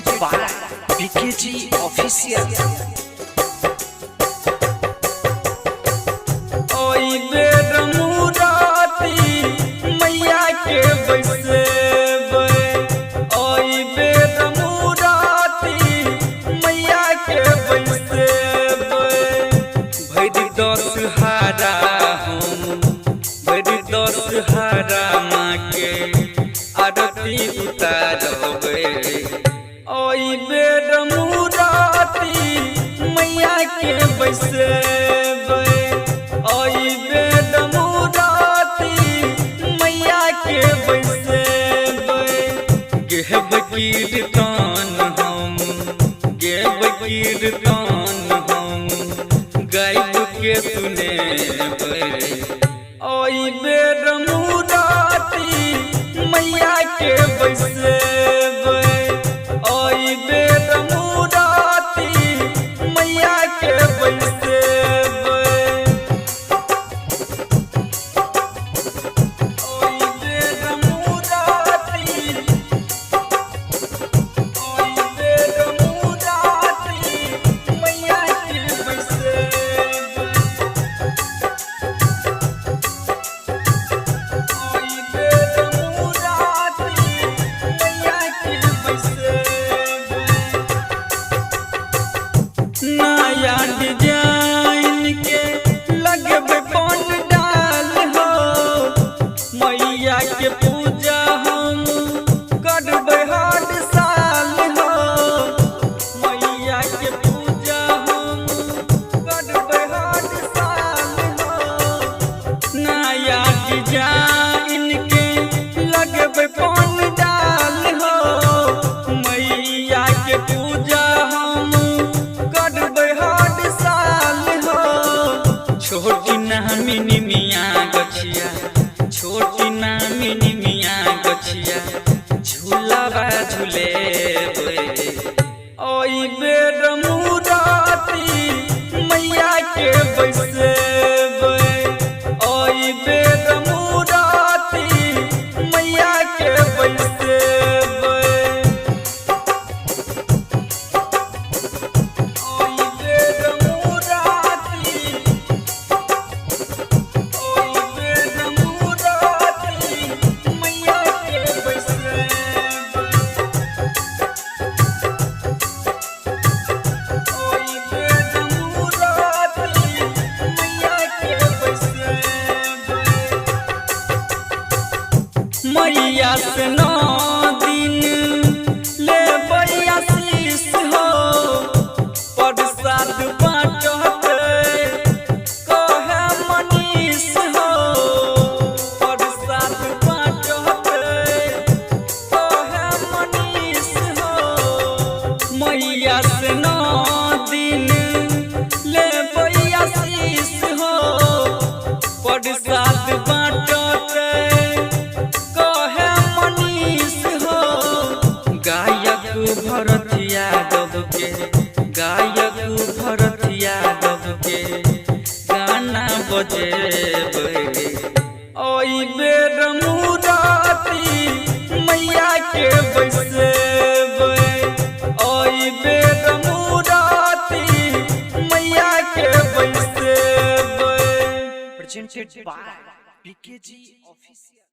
Presented by BKG Official. ओई बेर मुराती मैया के बैसेबै, ओई बेर मुराती मैया के बैसेबै। भरि 10 हारा हम, भरि 10 हारा माँ के आरती उतारबै। ओई बेर मुराती मैया के बैसेबै, ओई बेर मुराती मैया के बैसेबै। गेहब कीर्तन हम, गेहब कीर्तन हम गायब के सुनेबै। ओई बेर मुराती मैया के बैसेबै, ओई बेर मुराती मैया के बैसेबै। ओई बेर मुराती, ओई बेर मुराती मैया के बैसेबै। ओई बेर मुराती मैया के बैसेबै। नया डिजाइन के लगबे पंडाल हो, मैया के पूजा हम करबै हर साल हो। मैया के पूजा हम करबै हर साल हो। नया डिजाइन के लगबे पंडाल हो, मैया के पूजा हम करबै हर साल हो। छोटी नामिनी मियाँ गछिया, छोटी नामिनी मियाँ गछिया झूलावा झूलेबै। ओई बेर मुराती मैया के बैसेबै, ओई बेर मुराती मैया के बैसेबै। ओई बेर मुराती, ओई बेर मुराती मैया के बैसेबै। ओई बेर मुराती मैया के बैसेबै। मैया से 9 दिन लेबै आशीष हो, प्रसाद बाँटते कहे मनीष हो। प्रसाद बाँटते कहे मनीष हो। मैया से 9 दिन लेबै आशीष हो, प्रसाद बाँटते कहे मनीष हो। गायक भरत यादव के, गायक भरत यादव के गाना बजेबै। ओई बेर मुराती मैया के बैसेबै, ओई बेर मुराती मैया के बैसेबै। Presented by BKG Official.